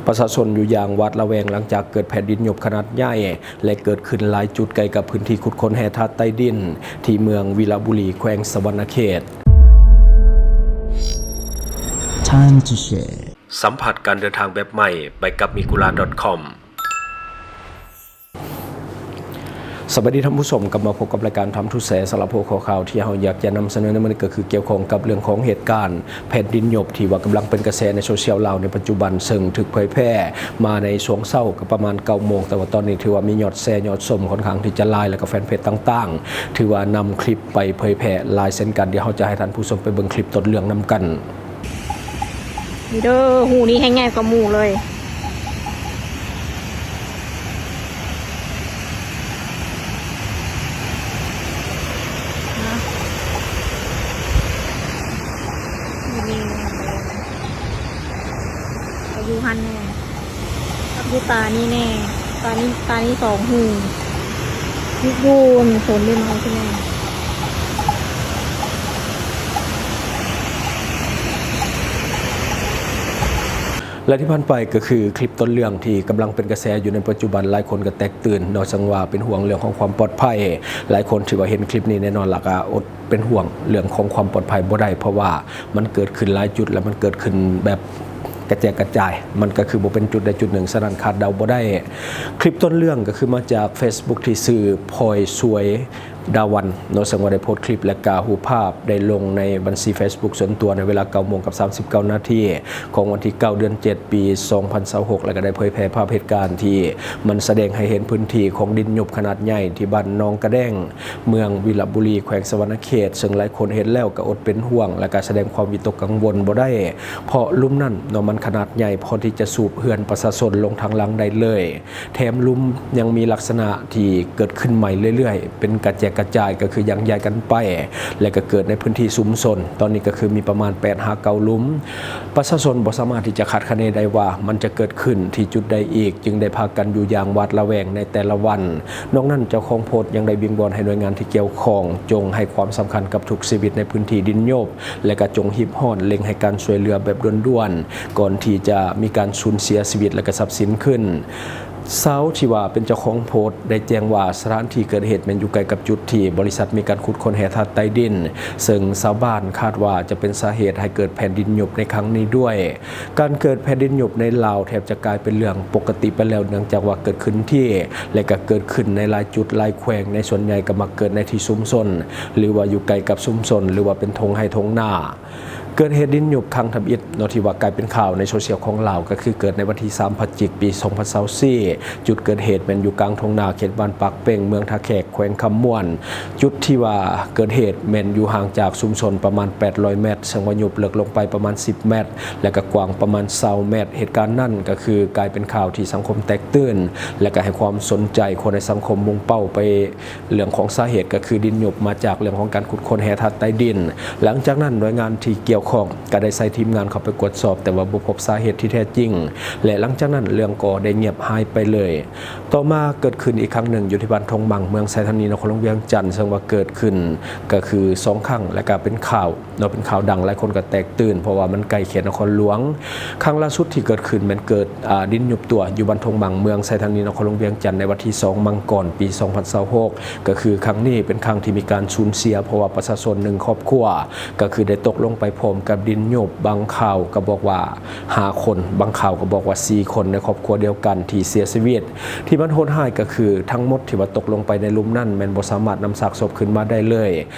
ປະຊາຊົນຢູ່ຢ່າງຫວາດລະແວງ ຫຼັງຈາກເກີດແຜ່ນດິນຫຍົບຂະໜາດໃຫຍ່ ແລະ ເກີດຂຶ້ນຫຼາຍຈຸດໃກ້ກັບພື້ນທີ່ຂຸດຄົ້ນແຮ່ທາດໃຕ້ດິນ ທີ່ເມືອງວິລະບູລີ ແຂວງສະຫວັນນະເຂດ. Time to share. ສຳຜັດການເດີນທາງແບບໃໝ່ ໄປກັບ migura.com. ສະບາຍດີທ່ານຜູ້ຊົມ, ກັບມາພົບກັບລາຍການ Time to Share. ສຳລັບຫົວຂໍ້ຂ່າວທີ່ເຮົາຢາກຈະນຳສະເໜີໃນມື້ນີ້ ກໍຄືກ່ຽວຂ້ອງກັບເລື່ອງຂອງເຫດການແຜ່ນດິນຫຍົບ ທີ່ວ່າກຳລັງເປັນກະແສໃນໂຊຊຽວລາວໃນປັດຈຸບັນ, ເຊິ່ງຖືກເຜີຍແຜ່ມາໃນຊ່ວງເຊົ້າ ກໍປະມານເກົ້າໂມງ, ແຕ່ວ່າຕອນນີ້ຖືວ່າມີຍອດແຊ ຍອດຊົມຂ້ອນຂ້າງທີ່ຈະຫຼາຍ ແລ້ວກໍແຟນເພຈຕ່າງໆ ຖືວ່ານຳຄລິບໄປເຜີຍແຜ່ຫຼາຍເຊັ່ນກັນ. ດຽວເຮົາຈະໃຫ້ທ່ານຜູ້ຊົມໄປເບິ່ງຄລິບຕົ້ນເລື່ອງນຳກັນ. ນີ້ເດີ, ຮູນີ້ແຮງໃຫຍ່ກວ່າໝູ່ເລີຍ. ນີ້ ຢູ່ຫັ້ນແນ່. ກັບຢູ່ຕານີ້ແນ່, ຕານີ້ ຕານີ້ສອງຮູ. ຢູ່ ຢູ່ໂຊນນີ້ມາເອົາທີ່ແນ່. ແລະ ທີ່ຜ່ານໄປກໍຄືຄລິບຕົ້ນເລື່ອງທີ່ກຳລັງເປັນກະແສຢູ່ໃນປັດຈຸບັນ, ຫຼາຍຄົນກໍແຕກຕື່ນເນາະ, ເຊິ່ງວ່າເປັນຫ່ວງເລື່ອງຂອງຄວາມປອດໄພ. ຫຼາຍຄົນທີ່ວ່າເຫັນຄລິບນີ້ແນ່ນອນລະກໍອົດ ເປັນຫ່ວງເລື່ອງຂອງຄວາມປອດໄພບໍ່ໄດ້, ເພາະວ່າມັນເກີດຂຶ້ນຫຼາຍຈຸດ ແລະ ມັນເກີດຂຶ້ນແບບກະແຈກກະຈາຍ, ມັນກໍຄືບໍ່ເປັນຈຸດໃດຈຸດໜຶ່ງ, ສະນັ້ນຄາດເດົາບໍ່ໄດ້. ຄລິບຕົ້ນເລື່ອງກໍຄືມາຈາກເຟສບຸກທີ່ຊື່ ພອຍສວຍດາວັນເນາະ, ເຊິ່ງວ່າໄດ້ໂພສຄລິບ ແລະ ກະຮູບພາບໄດ້ລົງໃນບັນຊີເຟສບຸກສ່ວນຕົວໃນເວລາເກົ້າໂມງກັບສາມສິບເກົ້ານາທີ ຂອງວັນທີເກົ້າ ເດືອນເຈັດ ປີສອງພັນຊາວຫົກ ແລ້ວກໍໄດ້ເຜີຍແຜ່ພາບເຫດການທີ່ມັນສະແດງໃຫ້ເຫັນພື້ນທີ່ຂອງດິນຫຍຸບຂະໜາດໃຫຍ່ທີ່ບ້ານໜອງກະແດງ ເມືອງວິລະບູລີ ແຂວງສະຫວັນນະເຂດ, ເຊິ່ງຫຼາຍຄົນເຫັນແລ້ວກໍອົດເປັນຫ່ວງ ແລະ ກໍສະແດງຄວາມວິຕົກກັງວົນບໍ່ໄດ້ ເພາະຫຼຸມນັ້ນເນາະ ມັນຂະໜາດໃຫຍ່ພໍທີ່ຈະສູບເຮືອນປະຊາຊົນລົງທາງຫຼັງໄດ້ເລີຍ. ແຖມຫຼຸມຍັງມີລັກສະນະທີ່ເກີດຂຶ້ນໃໝ່ເລື້ອຍໆ ເປັນກະແຈກກະຈາຍ, ກໍຄືຍັງຍ້າຍກັນໄປ ແລະ ກໍເກີດໃນພື້ນທີ່ຊຸມຊົນ. ຕອນນີ້ກໍຄືມີປະມານແປດຫາເກົ້າຫຼຸມ. ປະຊາຊົນບໍ່ສາມາດທີ່ຈະຄາດຄະເນໄດ້ວ່າມັນຈະເກີດຂຶ້ນທີ່ຈຸດໃດອີກ, ຈຶ່ງໄດ້ພາກັນຢູ່ຢ່າງຫວາດລະແວງໃນແຕ່ລະວັນ. ນອກນັ້ນ ເຈົ້າຂອງໂພສຍັງໄດ້ວິງວອນໃຫ້ໜ່ວຍງານທີ່ກ່ຽວຂ້ອງ ຈົ່ງໃຫ້ຄວາມສຳຄັນກັບທຸກຊີວິດໃນພື້ນທີ່ດິນຫຍຸບ ແລະ ກໍຈົ່ງຮີບຮ້ອນເລັ່ງໃຫ້ການຊ່ວຍເຫຼືອແບບດ່ວນໆ ກ່ອນທີ່ຈະມີການສູນເສຍຊີວິດ ແລະ ກໍຊັບສິນຂຶ້ນ. ຊາວທີ່ວ່າເປັນເຈົ້າຂອງໂພສໄດ້ແຈ້ງວ່າ ສະຖານທີ່ເກີດເຫດແມ່ນຢູ່ໃກ້ກັບຈຸດທີ່ບໍລິສັດມີການຂຸດຄົ້ນແຮ່ທາດໃຕ້ດິນ, ເຊິ່ງຊາວບ້ານຄາດວ່າຈະເປັນສາເຫດໃຫ້ເກີດແຜ່ນດິນຫຍຸບໃນຄັ້ງນີ້ດ້ວຍ. ການເກີດແຜ່ນດິນຫຍຸບໃນລາວແທບຈະກາຍເປັນເລື່ອງປົກກະຕິໄປແລ້ວ, ເນື່ອງຈາກວ່າເກີດຂຶ້ນທີ່ ແລະ ກໍເກີດຂຶ້ນໃນຫຼາຍຈຸດຫຼາຍແຂວງ, ໃນສ່ວນໃຫຍ່ກໍມັກເກີດໃນທີ່ຊຸມຊົນ ຫຼືວ່າຢູ່ໃກ້ກັບຊຸມຊົນ ຫຼືວ່າເປັນທົ່ງໄຮ່ທົ່ງນາ. ເກີດເຫດດິນຫຍຸບຄັ້ງທຳອິດເນາະ ທີ່ວ່າກາຍເປັນຂ່າວໃນໂຊຊຽວຂອງລາວ ກໍຄືເກີດໃນວັນທີສາມ ພະຈິກ ປີສອງພັນຊາວສີ່. ຈຸດເກີດເຫດແມ່ນຢູ່ກາງທົ່ງນາ ເຂດບ້ານປາກເປັ່ງ ເມືອງທ່າແຂກ ແຂວງຄຳມ່ວນ. ຈຸດທີ່ວ່າເກີດເຫດແມ່ນຢູ່ຫ່າງຈາກຊຸມຊົນປະມານແປດຮ້ອຍແມັດ, ເຊິ່ງວ່າຍຸບເລິກລົງໄປປະມານສິບແມັດ ແລະ ກໍກວ້າງປະມານຊາວແມັດ. ເຫດການນັ້ນກໍຄືກາຍເປັນຂ່າວທີ່ສັງຄົມແຕກຕື່ນ ແລະ ກໍໃຫ້ຄວາມສົນໃຈ, ຄົນໃນສັງຄົມມຸ່ງເປົ້າໄປ ເລື່ອງຂອງສາເຫດກໍຄືດິນຫຍຸບມາຈາກເລື່ອງຂອງການຂຸດຄົ້ນແຮ່ທາດໃຕ້ດິນ. ຫຼັງຈາກນັ້ນ ໜ່ວຍງານທີ່ກ່ຽວຂ້ອງກໍໄດ້ໃຊ້ທີມງານເຂົ້າໄປກວດສອບ, ແຕ່ວ່າບໍ່ພົບສາເຫດທີ່ແທ້ຈິງ ແລະ ຫຼັງຈາກນັ້ນເລື່ອງກໍໄດ້ງຽບຫາຍໄປເລີຍ. ຕໍ່ມາເກີດຂຶ້ນອີກຄັ້ງໜຶ່ງຢູ່ທີ່ບ້ານທົ່ງມັງ ເມືອງໄຊທານີ ນະຄອນຫຼວງວຽງຈັນ, ເຊິ່ງວ່າເກີດຂຶ້ນກໍຄືສອງຄັ້ງ ແລະ ກໍເປັນຂ່າວ ເນາະ ເປັນຂ່າວດັງ, ຫຼາຍຄົນກໍແຕກຕື່ນ ເພາະວ່າມັນໃກ້ເຂດນະຄອນຫຼວງ. ຄັ້ງລ່າສຸດທີ່ເກີດຂຶ້ນແມ່ນເກີດ ອາ ດິນຍຸບຕົວຢູ່ບ້ານທົ່ງມັງ ເມືອງໄຊທານີ ນະຄອນຫຼວງວຽງຈັນ ໃນວັນທີສອງ ມັງກອນ ປີສອງພັນຊາວຫົກ. ກໍຄືຄັ້ງນີ້ເປັນຄັ້ງທີ່ມີການສູນເສຍ ເພາະວ່າປະຊາຊົນໜຶ່ງຄອບຄົວ ກໍຄືໄດ້ຕົກລົງໄປພ້ອມກັບດິນຍຸບ. ບາງຂ່າວກໍບອກວ່າຫ້າຄົນ, ບາງຂ່າວກໍບອກວ່າສີ່ຄົນ ໃນຄອບຄົວດຽວກັນທີ່ເສຍຊີວິດ. ທີ່ມັນໂຫດຮ້າຍກໍຄືທັງໝົດທີ່ວ່າຕົກລົງໄປໃນຫຼຸມນັ້ນ ແມ່ນບໍ່ສາມາດນຳຊາກສົບຂຶ້ນມາໄດ້ເລີຍ.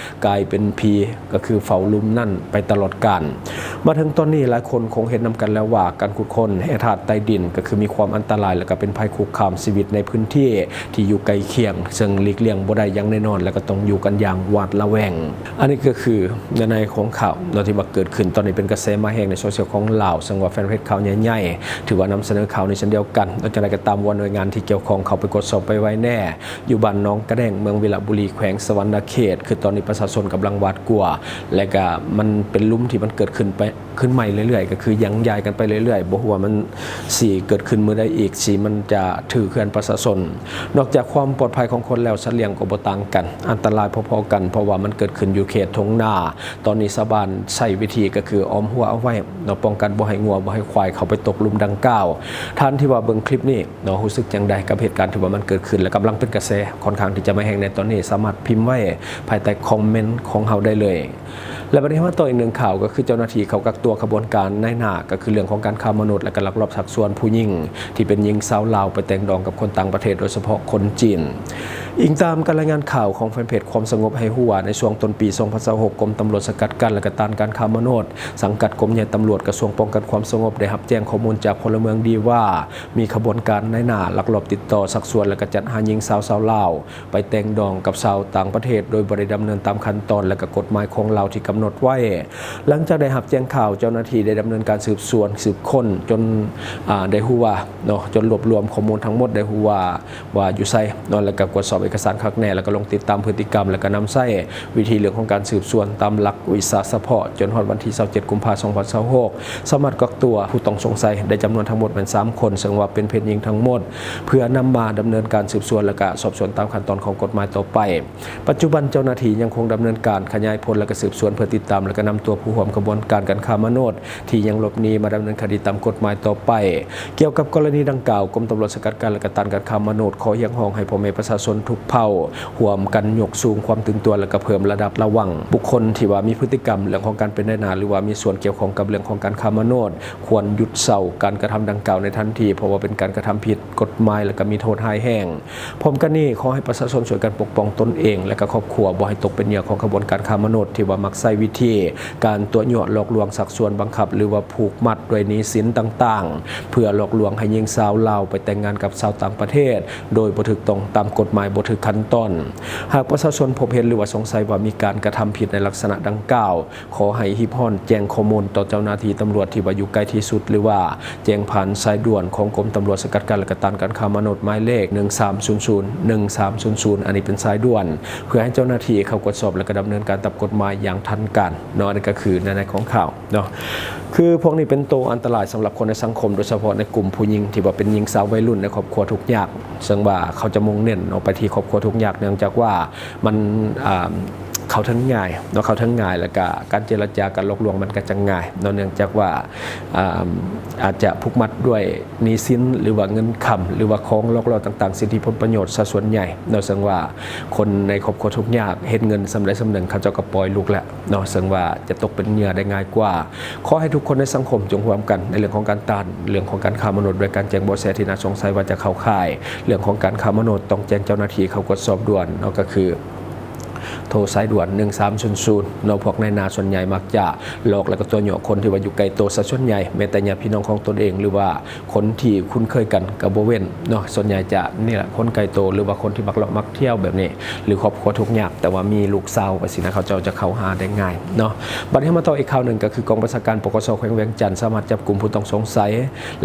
ກາຍເປັນຜີ ກໍຄືເຝົ້າຫຼຸມນັ້ນໄປຕະຫຼອດການ. ມາເຖິງຕອນນີ້ ຫຼາຍຄົນຄົງເຫັນນຳກັນແລ້ວວ່າ ການຂຸດຄົ້ນແຮ່ທາດໃຕ້ດິນ ກໍຄືມີຄວາມອັນຕະລາຍ ແລະ ກໍເປັນໄພຄຸກຄາມຊີວິດໃນພື້ນທີ່ທີ່ຢູ່ໃກ້ຄຽງ, ເຊິ່ງຫຼີກລ່ຽງບໍ່ໄດ້ຢ່າງແນ່ນອນ ແລະ ກໍຕ້ອງຢູ່ກັນຢ່າງຫວາດລະແວງ. ອັນນີ້ກໍຄືເນື້ອໃນຂອງຂ່າວເນາະ ທີ່ວ່າເກີດຂຶ້ນຕອນນີ້ ເປັນກະແສມາແຮງໃນໂຊຊຽວຂອງລາວ, ເຊິ່ງວ່າແຟນເພຈຂ່າວໃຫຍ່ໆ ຖືວ່ານຳສະເໜີຂ່າວນີ້ເຊັ່ນດຽວກັນ. ແຕ່ຈັ່ງໃດກໍຕາມ ວ່າໜ່ວຍງານທີ່ກ່ຽວຂ້ອງເຂົ້າໄປກວດສອບໄປໄວແດ່ ຢູ່ບ້ານໜອງກະແດງ ເມືອງວິລະບູລີ ແຂວງສະຫວັນນະເຂດ. ຄືຕອນນີ້ປະຊາຊົນກຳລັງຫວາດກົວ ແລະ ກະມັນເປັນຫຼຸມທີ່ມັນເກີດຂຶ້ນໄປ ຂຶ້ນໃໝ່ເລື້ອຍໆ ກໍຄືຍັງຢາຍກັນໄປເລື້ອຍໆ ບໍ່ຮູ້ວ່າມັນຊິເກີດຂຶ້ນມື້ໃດອີກ ຊິມັນຈະຖືກເຮືອນປະຊາຊົນ. ນອກຈາກຄວາມປອດໄພຂອງຄົນແລ້ວ ສັດລ້ຽງກໍບໍ່ຕ່າງກັນ. ອັນຕະລາຍພໍໆກັນ ເພາະວ່າມັນເກີດຂຶ້ນຢູ່ເຂດທົ່ງນາ. ຕອນນີ້ຊາວບ້ານໃຊ້ວິທີກໍຄືອ້ອມຮົ້ວເອົາໄວ້ເນາະ ປ້ອງກັນບໍ່ໃຫ້ງົວ ບໍ່ໃຫ້ຄວາຍເຂົ້າໄປຕົກຫຼຸມດັ່ງກ່າວ. ທ່ານທີ່ວ່າເບິ່ງຄລິບນີ້ເນາະ ຮູ້ສຶກຈັ່ງໃດກັບເຫດການທີ່ວ່າມັນເກີດຂຶ້ນ ແລະ ກຳລັງເປັນກະແສ ຂ້ອນຂ້າງທີ່ຈະມາແຮງໃນຕອນນີ້ ສາມາດພິມໄວ້ພາຍໃຕ້ຄອມເມັນຂອງເຮົາໄດ້ເລີຍ. ແລະ ບັດນີ້ມາຕໍ່ອີກໜຶ່ງຂ່າວ ກໍຄືເຈົ້າໜ້າທີ່ເຂົາກັກຕົວຂະບວນການນາຍໜ້າ ກໍຄືເລື່ອງຂອງການຄ້າມະນຸດ ແລະ ການລັກລອບຊັກຊວນຜູ້ຍິງທີ່ເປັນຍິງຊາວລາວໄປແຕ່ງດອງກັບຄົນຕ່າງປະເທດ ໂດຍສະເພາະຄົນຈີນ. ອີງຕາມການລາຍງານຂ່າວຂອງແຟນເພຈຄວາມສະຫງົບໃຫ້ຮູ້ວ່າ ໃນຊ່ວງຕົ້ນປີສອງພັນຊາວຫົກ ກົມຕຳຫຼວດສະກັດກັ້ນ ແລະ ກະຕ້ານການຄ້າມະນຸດ ສັງກັດກົມໃຫຍ່ຕຳຫຼວດກະຊວງປ້ອງກັນຄວາມສະຫງົບ ໄດ້ຮັບແຈ້ງຂໍ້ມູນຈາກພົນລະເມືອງດີວ່າ ມີຂະບວນການນາຍໜ້າລັກລອບຕິດຕໍ່ຊັກຊວນ ແລະ ກະຈັດຫາຍິງສາວຊາວລາວ ໄປແຕ່ງດອງກັບຊາວຕ່າງປະເທດ ໂດຍບໍ່ໄດ້ດຳເນີນຕາມຂັ້ນຕອນ ແລະ ກະກົດໝາຍຂອງລາວທີ່ກຳນົດໄວ້. ຫຼັງຈາກໄດ້ຮັບແຈ້ງຂ່າວ, ເຈົ້າໜ້າທີ່ໄດ້ດຳເນີນການສືບສວນສືບຄົ້ນ ຈົນ ອາ ໄດ້ຮູ້ວ່າເນາະ ຈົນລວບລວມຂໍ້ມູນທັງໝົດ ໄດ້ຮູ້ວ່າ ວ່າຢູ່ໃສເນາະ ແລ້ວກະກວດສອບເອກະສານຄັກແນ່ ແລ້ວກະລົງຕິດຕາມພຶດຕິກຳ ແລ້ວກະນຳໃຊ້ວິທີເລື່ອງຂອງການສືບສວນຕາມຫຼັກວິຊາສະເພາະ ຈົນຮອດວັນທີຊາວເຈັດ ກຸມພາ ສອງພັນຊາວຫົກ ສາມາດກັກຕົວຜູ້ຕ້ອງສົງໄສໄດ້ຈຳນວນທັງໝົດແມ່ນສາມຄົນ ເຊິ່ງວ່າເປັນເພດຍິງທັງໝົດ ເພື່ອນຳມາດຳເນີນການສືບສວນ ແລະ ກະສອບສວນຕາມຂັ້ນຕອນຂອງກົດໝາຍຕໍ່ໄປ. ປັດຈຸບັນເຈົ້າໜ້າທີ່ຍັງຄົງດຳເນີນການຂະຫຍາຍຜົນ ແລະ ກະສືບສວນເພື່ອຕິດຕາມ ແລະ ກະນຳຕົວຜູ້ຮ່ວມຂະບວນການການຄ້າມະນຸດ ທີ່ຍັງຫຼົບໜີມາດຳເນີນຄະດີຕາມກົດໝາຍຕໍ່ໄປ. ກ່ຽວກັບກໍລະນີດັ່ງກ່າວ, ກົມຕຳຫຼວດສະກັດກັ້ນ ແລະ ກະຕ້ານການຄ້າມະນຸດ ຂໍຮຽກຮ້ອງໃຫ້ພໍ່ແມ່ປະຊາຊົນທຸກເຜົ່າ ຮ່ວມກັນຍົກສູງຄວາມຕື່ນຕົວ ແລະ ກະເພີ່ມລະດັບລະວັງ. ບຸກຄົນທີ່ວ່າມີພຶດຕິກຳເລື່ອງຂອງການເປັນນາຍໜ້າ ຫຼືວ່າມີສ່ວນກ່ຽວຂ້ອງກັບເລື່ອງຂອງການຄ້າມະນຸດ ຄວນຢຸດເຊົາການກະທຳດັ່ງກ່າວໃນທັນທີ ເພາະວ່າເປັນການກະທຳຜິດກົດໝາຍ ແລະ ກະມີໂທດຮ້າຍແຮງ. ພ້ອມກັນນີ້, ຂໍໃຫ້ປະຊາຊົນຊ່ວຍກັນປົກປ້ອງຕົນເອງ ແລະ ກະຄອບຄົວ ບໍ່ໃຫ້ຕົກເປັນເຫຍື່ອຂອງຂະບວນການຄ້າມະນຸດ ທີ່ວ່າມັກໃຊ້ວິທີການຕົວະຍົວະຫຼອກລວງຊັກຊວນບັງຄັບ ຫຼືວ່າຜູກມັດດ້ວຍໜີ້ສິນຕ່າງໆ ເພື່ອຫຼອກລວງໃຫ້ຍິງສາວລາວໄປແຕ່ງງານກັບຊາວຕ່າງປະເທດ ໂດຍບໍ່ຖືກຕ້ອງຕາມກົດໝາຍ, ບໍ່ຖືກຂັ້ນຕອນ. ຫາກປະຊາຊົນພົບເຫັນ ຫຼືວ່າສົງໄສວ່າມີການກະທຳຜິດໃນລັກສະນະດັ່ງກ່າວ, ຂໍໃຫ້ຮີບຮ້ອນແຈ້ງຂໍ້ມູນຕໍ່ເຈົ້າໜ້າທີ່ຕຳຫຼວດທີ່ວ່າຢູ່ໃກ້ທີ່ສຸດ ຫຼືວ່າແຈ້ງຜ່ານສາຍດ່ວນຂອງກົມຕຳຫຼວດສະກັດກັ້ນ ແລະ ກະຕ້ານການຄ້າມະນຸດ ໝາຍເລກ ໜຶ່ງສາມສູນສູນ ໜຶ່ງສາມສູນສູນ ອັນນີ້ເປັນສາຍດ່ວນ ເພື່ອໃຫ້ເຈົ້າໜ້າທີ່ເຂົ້າກວດສອບ ແລະ ກະດຳເນີນການຕາມກົດໝາຍຢ່າງທັນການເນາະ. ອັນນີ້ກໍຄືໃນໃນຂອງຂ່າວເນາະ ຄືພວກນີ້ເປັນໂຕອັນຕະລາຍສຳລັບຄົນໃນສັງຄົມ ໂດຍສະເພາະໃນກຸ່ມຜູ້ຍິງທີ່ວ່າເປັນຍິງສາວໄວລຸ້ນໃນຄອບຄົວທຸກຍາກ ເຊິ່ງວ່າເຂົາຈະມຸ່ງເນັ້ນເນາະໄປທີ່ຄອບຄົວທຸກຍາກ ເນື່ອງຈາກວ່າ ມັນ ອ່າ ເຂົ້າເຖິງງ່າຍເນາະ ເຂົ້າເຖິງງ່າຍ ແລ້ວກະການເຈລະຈາ ການຫຼອກລວງມັນກະຈະງ່າຍເນາະ ເນື່ອງຈາກວ່າ ອ່າ ອາດຈະຜູກມັດດ້ວຍໜີ້ສິນ ຫຼືວ່າເງິນຄຳ ຫຼືວ່າຂອງຫຼອກຫຼອນຕ່າງໆ ສິດທິຜົນປະໂຫຍດຊະສ່ວນໃຫຍ່ເນາະ ເຊິ່ງວ່າຄົນໃນຄອບຄົວທຸກຍາກເຮັດເງິນສ່ຳໃດສ່ຳໜຶ່ງ ເຂົາເຈົ້າກໍປ່ອຍລູກແລ້ວເນາະ ເຊິ່ງວ່າຈະຕົກເປັນເຫຍື່ອໄດ້ງ່າຍກວ່າ. ຂໍໃຫ້ທຸກຄົນໃນສັງຄົມຈົ່ງຮ່ວມກັນໃນເລື່ອງຂອງການຕ້ານເລື່ອງຂອງການຄ້າມະນຸດ ດ້ວຍການແຈ້ງເບາະແສທີ່ໜ້າສົງໄສວ່າຈະເຂົ້າຂ່າຍເລື່ອງຂອງການຄ້າມະນຸດ ຕ້ອງແຈ້ງເຈົ້າໜ້າທີ່ເຂົ້າກວດສອບດ່ວນເນາະ ກໍຄື ໂທສາຍດ່ວນ ໜຶ່ງສາມສູນສູນເນາະ. ພວກນາຍໜ້າສ່ວນໃຫຍ່ມັກຈະຫຼອກ ແລ້ວກໍຕົວະຍົວະຄົນທີ່ວ່າຢູ່ໃກ້ໂຕຊະສ່ວນໃຫຍ່ ແມ້ແຕ່ຍາດພີ່ນ້ອງຂອງຕົນເອງ ຫຼືວ່າຄົນທີ່ຄຸ້ນເຄີຍກັນກໍບໍ່ເວັ້ນເນາະ. ສ່ວນໃຫຍ່ຈະນີ້ແຫຼະ ຄົນໃກ້ໂຕ ຫຼືວ່າຄົນທີ່ມັກເລາະມັກທ່ຽວແບບນີ້ ຫຼືຄອບຄົວທຸກຍາກ ແຕ່ວ່າມີລູກສາວໄປຊີ້ນະ ເຂົາເຈົ້າຈະເຂົ້າຫາໄດ້ງ່າຍເນາະ. ບັດນີ້ມາຕໍ່ອີກຂ່າວໜຶ່ງ ກໍຄືກອງບັນຊາການ ປກສ ແຂວງວຽງຈັນ ສາມາດຈັບກຸມຜູ້ຕ້ອງສົງໄສ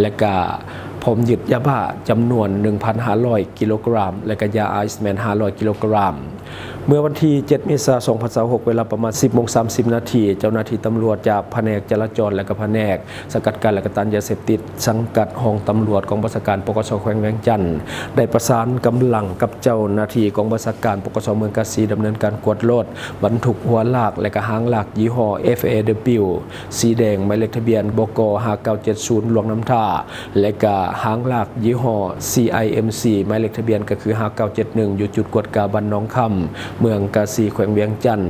ແລະກະ ພ້ອມຍຶດຢາບ້າຈຳນວນ ໜຶ່ງພັນຫ້າຮ້ອຍ ກິໂລກຣາມ ແລະກະຢາໄອສ໌ແມ່ນ ຫ້າຮ້ອຍ ກິໂລກຣາມ. ເມື່ອວັນທີເຈັດ ເມສາ ສອງພັນຊາວຫົກ ເວລາປະມານ ສິບໂມງ ສາມສິບນາທີ ເຈົ້າໜ້າທີ່ຕຳຫຼວດຈາກພະແນກຈະລາຈອນ ແລະກະພະແນກສະກັດກັ້ນ ແລະກະຕ້ານຢາເສບຕິດ ສັງກັດຫ້ອງຕຳຫຼວດກອງບັນຊາການ ປກສ ແຂວງວຽງຈັນ ໄດ້ປະສານກຳລັງກັບເຈົ້າໜ້າທີ່ກອງບັນຊາການ ປກສ ເມືອງກາສີ ດຳເນີນການກວດລົດບັນທຸກຫົວລາກ ແລະກະຫາງລາກຍີ່ຫໍ້ ເອັຟເອດັບເບິນຢູ ສີແດງ ໝາຍເລກທະບຽນ ບກ ຫ້າເກົ້າເຈັດສູນ ຫຼວງນ້ຳທາ ແລະກະຫາງລາກຍີ່ຫໍ້ ຊີໄອເອັມຊີ ໝາຍເລກທະບຽນກໍຄື ຫ້າເກົ້າເຈັດໜຶ່ງ ຢູ່ຈຸດກວດກາບ້ານໜອງຄຳ ເມືອງກາສີ ແຂວງວຽງຈັນ.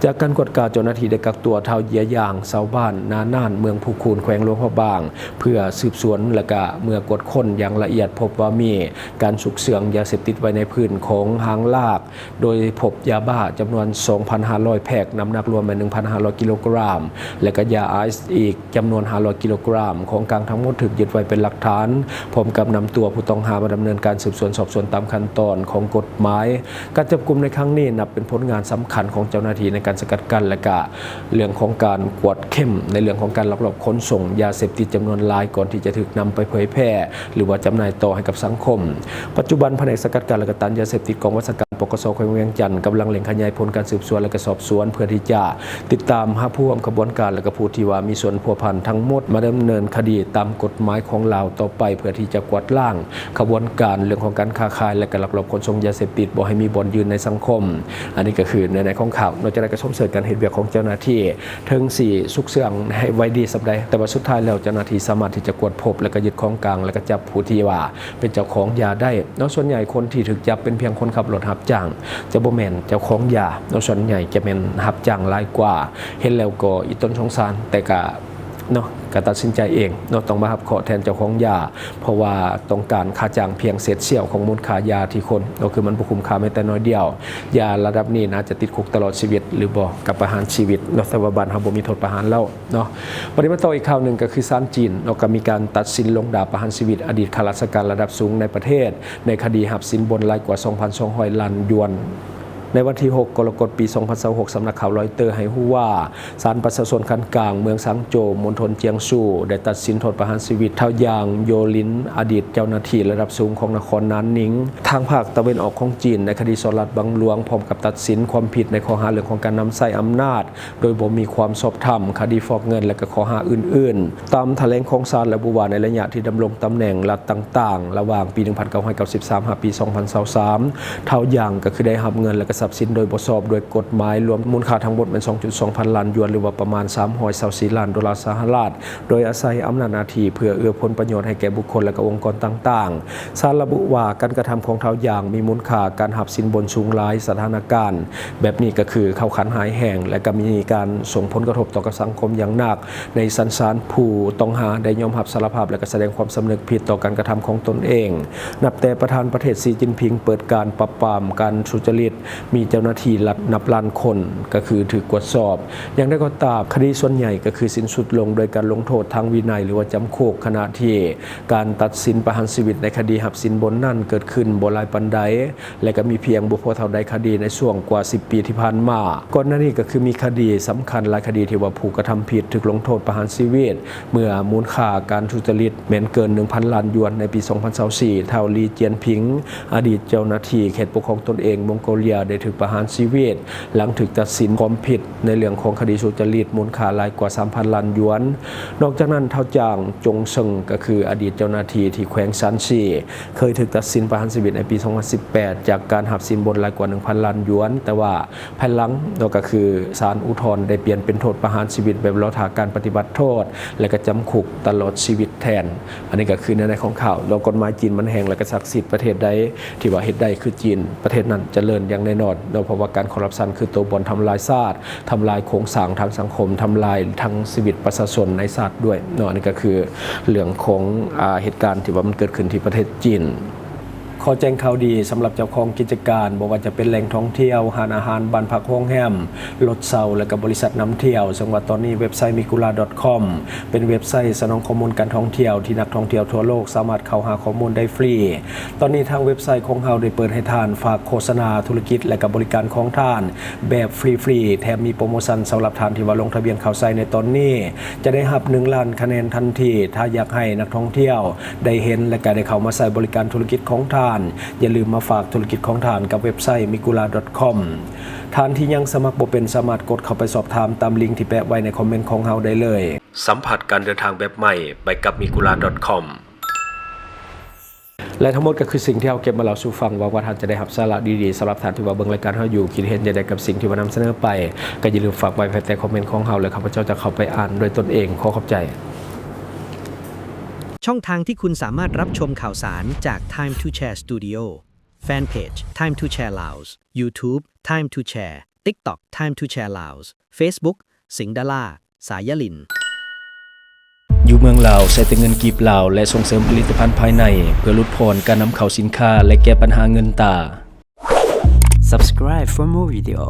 ຈາກການກວດກາ ເຈົ້າໜ້າທີ່ໄດ້ກັກຕົວທ້າວເຢຍຢາງ ຊາວບ້ານນານານ ເມືອງພູຄູນ ແຂວງຫຼວງພະບາງ ເພື່ອສືບສວນ ແລະກະເມື່ອກວດຄົ້ນຢ່າງລະອຽດ ພົບວ່າມີການຊຸກເຊື່ອງຢາເສບຕິດໄວ້ໃນພື້ນຂອງຫາງລາກ ໂດຍພົບຢາບ້າຈຳນວນ ສອງພັນຫ້າຮ້ອຍແພັກ ນ້ຳໜັກລວມແມ່ນ ໜຶ່ງພັນຫ້າຮ້ອຍກິໂລກຣາມ ແລະກະຢາໄອສ໌ອີກຈຳນວນ ຫ້າຮ້ອຍກິໂລກຣາມ. ຂອງກາງທັງໝົດຖືກຍຶດໄວ້ເປັນຫຼັກຖານ ພ້ອມກັບນຳຕົວຜູ້ຕ້ອງຫາມາດຳເນີນການສືບສວນສອບສວນຕາມຂັ້ນຕອນຂອງກົດໝາຍ. ການຈັບກຸມໃນຄັ້ງນີ້ນັບເປັນຜົນງານສຳຄັນຂອງເຈົ້າໜ້າທີ່ໃນການສະກັດກັ້ນ ແລະກະເລື່ອງຂອງການກວດເຂັ້ມໃນເລື່ອງຂອງການລັກລອບຂົນສົ່ງຢາເສບຕິດຈຳນວນຫຼາຍ ກ່ອນທີ່ຈະຖືກນຳໄປເຜີຍແຜ່ ຫຼືວ່າຈຳໜ່າຍຕໍ່ໃຫ້ກັບສັງຄົມ. ປັດຈຸບັນພະແນກສະກັດກັ້ນ ແລະກະຕ້ານຢາເສບຕິດກອງບັນຊາການ ປກສ ແຂວງວຽງຈັນ ກຳລັງເລັ່ງຂະຫຍາຍຜົນການສືບສວນ ແລະ ກະສອບສວນ ເພື່ອທີ່ຈະຕິດຕາມຫາຜູ້ຮ່ວມຂະບວນການ ແລະ ກະຜູ້ທີ່ວ່າມີສ່ວນພົວພັນທັງໝົດ ມາດຳເນີນຄະດີຕາມກົດໝາຍຂອງລາວຕໍ່ໄປ ເພື່ອທີ່ຈະກວາດລ້າງຂະບວນການເລື່ອງຂອງການຄ້າຂາຍ ແລະ ກະລັກລອບຂົນສົ່ງຢາເສບຕິດ ບໍ່ໃຫ້ມີບ່ອນຢືນໃນສັງຄົມ. ອັນນີ້ກະຄືເນື້ອໃນຂອງຂ່າວ. ນອກຈາກນັ້ນກະຊົມເຊີຍການເຮັດວຽກຂອງເຈົ້າໜ້າທີ່ ເຖິງຊິຊຸກເຊື່ອງໃຫ້ໄວດີສ່ຳໃດ, ແຕ່ວ່າສຸດທ້າຍແລ້ວເຈົ້າໜ້າທີ່ສາມາດທີ່ຈະກວດພົບ ແລະ ກະຍຶດຂອງກາງ ແລະ ກະຈັບຜູ້ທີ່ວ່າ ເປັນເຈົ້າຂອງຢາໄດ້ເນາະ. ສ່ວນໃຫຍ່ຄົນທີ່ຖືກຈັບເປັນພຽງຄົນຂັບລົດຮັບຈ້າງ, ຈະບໍ່ແມ່ນເຈົ້າຂອງຢາເນາະ, ສ່ວນໃຫຍ່ຈະແມ່ນຮັບຈ້າງຫຼາຍກວ່າ. ເຫັນແລ້ວກໍອີ່ຕົນສົງສານ, ແຕ່ກະເນາະ ກະຕັດສິນໃຈເອງເນາະ, ຕ້ອງມາຮັບເຄາະແທນເຈົ້າຂອງຢາ, ເພາະວ່າຕ້ອງການຄ່າຈ້າງພຽງເສດສ່ຽວຂອງມູນຄ່າຢາທີ່ຄົນເນາະ, ຄືມັນບໍ່ຄຸ້ມຄ່າແມ້ແຕ່ໜ້ອຍດຽວ. ຢາລະດັບນີ້ໜ້າຈະຕິດຄຸກຕະຫຼອດຊີວິດ ຫຼືບໍ່ກະປະຫານຊີວິດເນາະ, ແຕ່ວ່າບ້ານເຮົາບໍ່ມີໂທດປະຫານແລ້ວ ເນາະ. ບັດນີ້ມາຕໍ່ອີກຂ່າວໜຶ່ງ ກໍຄືສານຈີນເນາະ ກໍມີການຕັດສິນລົງດາບປະຫານຊີວິດອະດີດຂ້າລາຊະການລະດັບສູງໃນປະເທດ ໃນຄະດີຮັບສິນບົນຫຼາຍກວ່າສອງພັນສອງຮ້ອຍລ້ານຢວນ. ໃນວັນທີຫົກ ກໍລະກົດ ປີສອງພັນຊາວຫົກ ສຳນັກຂ່າວລອຍເຕີໃຫ້ຮູ້ວ່າ ສານປະຊາຊົນຂັ້ນກາງເມືອງຊາງໂຈວ ມົນທົນຈຽງຊູ ໄດ້ຕັດສິນໂທດປະຫານຊີວິດທ້າວຢາງ ໂຢລິນ ອະດີດເຈົ້າໜ້າທີ່ລະດັບສູງຂອງນະຄອນນານນິງ ທາງພາກຕາເວັນອອກຂອງຈີນ ໃນຄະດີສໍ້ລາດບັງຫຼວງ ພ້ອມກັບຕັດສິນຄວາມຜິດໃນຂໍ້ຫາເລື່ອງຂອງການນຳໃຊ້ອຳນາດ ໂດຍບໍ່ມີຄວາມຊອບທຳ, ຄະດີຟອກເງິນ ແລະ ກໍຂໍ້ຫາອື່ນໆ. ຕາມຖະແຫຼງຂອງສານລະບຸວ່າ ໃນໄລຍະທີ່ດຳລົງຕຳແໜ່ງລັດຕ່າງໆ ລະຫວ່າງປີໜຶ່ງພັນເກົ້າຮ້ອຍເກົ້າສິບສາມ ຫາປີສອງພັນຊາວສາມ ທ້າວຢາງກໍຄືໄດ້ຮັບເງິນ ແລະ ກໍຊັບສິນໂດຍບໍ່ຊອບດ້ວຍກົດໝາຍ ລວມມູນຄ່າທັງໝົດແມ່ນສອງຈຸດສອງພັນລ້ານຢວນ ຫຼືວ່າປະມານສາມຮ້ອຍຊາວສີ່ລ້ານໂດລາສະຫະລັດ ໂດຍອາໄສອຳນາດໜ້າທີ່ເພື່ອເອື້ອຜົນປະໂຫຍດໃຫ້ແກ່ບຸກຄົນ ແລະ ກໍອົງກອນຕ່າງໆ. ສານລະບຸວ່າ ການກະທຳຂອງທ້າວຢາງມີມູນຄ່າການຮັບສິນບົນສູງຫຼາຍ, ສະຖານະການແບບນີ້ກໍຄືເຂົ້າຂັ້ນຮ້າຍແຮງ ແລະ ກໍມີການສົ່ງຜົນກະທົບຕໍ່ກັບສັງຄົມຢ່າງໜັກ. ໃນຊັ້ນສານ ຜູ້ຕ້ອງຫາໄດ້ຍອມຮັບສາລະພາບ ແລະ ກໍສະແດງຄວາມສຳນຶກຜິດຕໍ່ການກະທຳຂອງຕົນເອງ. ນັບແຕ່ປະທານປະເທດ ສີ ຈິນຜິງ ເປີດການປາບປາມການທຸຈະລິດ ມີເຈົ້າໜ້າທີ່ລັດນັບລ້ານຄົນ ກໍຄືຖືກກວດສອບ. ຢ່າງໃດກໍຕາມ, ຄະດີສ່ວນໃຫຍ່ກໍຄືສິ້ນສຸດລົງໂດຍການລົງໂທດທາງວິໄນ ຫຼືວ່າຈຳຄຸກ, ຂະນະທີ່ການຕັດສິນປະຫານຊີວິດໃນຄະດີຮັບສິນບົນນັ້ນເກີດຂຶ້ນບໍ່ຫຼາຍປານໃດ ແລະ ກໍມີພຽງບໍ່ພໍເທົ່າໃດຄະດີໃນຊ່ວງກວ່າສິບປີທີ່ຜ່ານມາ. ກ່ອນໜ້ານີ້ກໍຄືມີຄະດີສຳຄັນຫຼາຍຄະດີທີ່ວ່າຜູ້ກະທຳຜິດຖືກລົງໂທດປະຫານຊີວິດ ເມື່ອມູນຄ່າການທຸຈະລິດແມ່ນເກີນໜຶ່ງພັນລ້ານຢວນ. ໃນປີສອງພັນຊາວສີ່ ທ້າວ ລີ ຈຽນຜິງ ອະດີດເຈົ້າໜ້າທີ່ເຂດປົກຄອງຕົນເອງມົງໂກເລຍ ໄດ້ຖືກປະຫານຊີວິດ ຫຼັງຖືກຕັດສິນຄວາມຜິດໃນເລື່ອງຂອງຄະດີທຸຈະລິດມູນຄ່າຫຼາຍກວ່າສາມພັນລ້ານຢວນ. ນອກຈາກນັ້ນ ທ້າວ ຈາງ ຈົງເຊິ່ງ ກໍຄືອະດີດເຈົ້າໜ້າທີ່ທີ່ແຂວງຊານຊີ ເຄີຍຖືກຕັດສິນປະຫານຊີວິດໃນປີສອງພັນສິບແປດ ຈາກການຮັບສິນບົນຫຼາຍກວ່າໜຶ່ງພັນລ້ານຢວນ, ແຕ່ວ່າພາຍຫຼັງເນາະ ກໍຄືສານອຸທອນໄດ້ປ່ຽນເປັນໂທດປະຫານຊີວິດແບບລໍຖ້າການປະຕິບັດໂທດ ແລະ ກໍຈຳຄຸກຕະຫຼອດຊີວິດແທນ. ອັນນີ້ກໍຄືເນື້ອໃນຂອງຂ່າວ. ແລ້ວກົດໝາຍຈີນມັນແຮງ ແລະ ກໍສັກສິດ, ປະເທດໃດທີ່ວ່າເຮັດໄດ້ຄືຈີນ ປະເທດນັ້ນຈະເລີນຢ່າງແນ່ນອນເນາະ, ເພາະວ່າການຄໍຣັບຊັນຄືໂຕບ່ອນທຳລາຍຊາດ, ທຳລາຍໂຄງສ້າງທາງສັງຄົມ, ທຳລາຍທັງຊີວິດປະຊາຊົນໃນຊາດດ້ວຍເນາະ. ອັນນີ້ກໍຄືເລື່ອງຂອງ ອາ ເຫດການທີ່ວ່າມັນເກີດຂຶ້ນທີ່ປະເທດຈີນ. ຂໍແຈ້ງຂ່າວດີສຳລັບເຈົ້າຂອງກິດຈະການ, ບໍ່ວ່າຈະເປັນແຫຼ່ງທ່ອງທ່ຽວ, ຮ້ານອາຫານ, ບ້ານພັກ, ໂຮງແຮມ, ລົດເຊົ່າ ແລະ ກໍບໍລິສັດນຳທ່ຽວ. ເຊິ່ງວ່າຕອນນີ້ເວັບໄຊ ມີກູລາ ດອດຄອມ ເປັນເວັບໄຊສະໜອງຂໍ້ມູນການທ່ອງທ່ຽວ ທີ່ນັກທ່ອງທ່ຽວທົ່ວໂລກສາມາດເຂົ້າຫາຂໍ້ມູນໄດ້ຟຣີ. ຕອນນີ້ທາງເວັບໄຊຂອງເຮົາໄດ້ເປີດໃຫ້ທ່ານຝາກໂຄສະນາທຸລະກິດ ແລະ ກໍບໍລິການຂອງທ່ານແບບຟຣີໆ, ແຖມມີໂປຣໂມຊັນສຳລັບທ່ານທີ່ວ່າລົງທະບຽນເຂົ້າໃຊ້ໃນຕອນນີ້ ຈະໄດ້ຮັບໜຶ່ງລ້ານຄະແນນທັນທີ. ຖ້າຢາກໃຫ້ນັກທ່ອງທ່ຽວໄດ້ເຫັນ ແລະ ກໍໄດ້ເຂົ້າມາໃຊ້ບໍລິການທຸລະກິດຂອງທ່ານ, ຢ່າລືມມາຝາກທຸລະກິດຂອງທ່ານກັບເວັບໄຊ ມີກູລາ ດອດຄອມ. ທ່ານທີ່ຍັງສະໝັກບໍ່ເປັນ ສາມາດກົດເຂົ້າໄປສອບຖາມຕາມລິງທີ່ແປະໄວ້ໃນຄອມເມັນຂອງເຮົາໄດ້ເລີຍ. ສຳຜັດການເດີນທາງແບບໃໝ່ ໄປກັບ ມີກູລາ ດອດຄອມ. ແລະ ທັງໝົດກໍຄືສິ່ງທີ່ເຮົາເກັບມາເລົ່າສູ່ຟັງ. ຫວັງວ່າທ່ານຈະໄດ້ຮັບສາລະດີໆ. ສຳລັບທ່ານທີ່ວ່າເບິ່ງລາຍການເຮົາຢູ່, ຄິດເຫັນຈັ່ງໃດກັບສິ່ງທີ່ວ່ານຳສະເໜີໄປ, ກໍຢ່າລືມຝາກໄວ້ພາຍໃຕ້ຄອມເມັນຂອງເຮົາ ແລະ ຂ້າພະເຈົ້າຈະເຂົ້າໄປອ່ານດ້ວຍຕົນເອງ. ຂໍຂອບໃຈ. ຊ່ອງທາງທີ່คุณสามารถรับชมข่าวสารจาก Time to Share Studio, Fanpage Time to Share Laos, YouTube Time to Share, TikTok Time to Share Laos, Facebook สิงห์ดารา สายลิน. ຢູ່ເມືອງລາວ ໃຊ້ແຕ່ເງິນກີບລາວ ແລະ ສົ່ງເສີມຜະລິດຕະພັນພາຍໃນ ເພື່ອຫຼຸດຜ່ອນການນຳເຂົ້າສິນຄ້າ ແລະ ແກ້ບັນຫາເງິນຕາ. Subscribe for more video.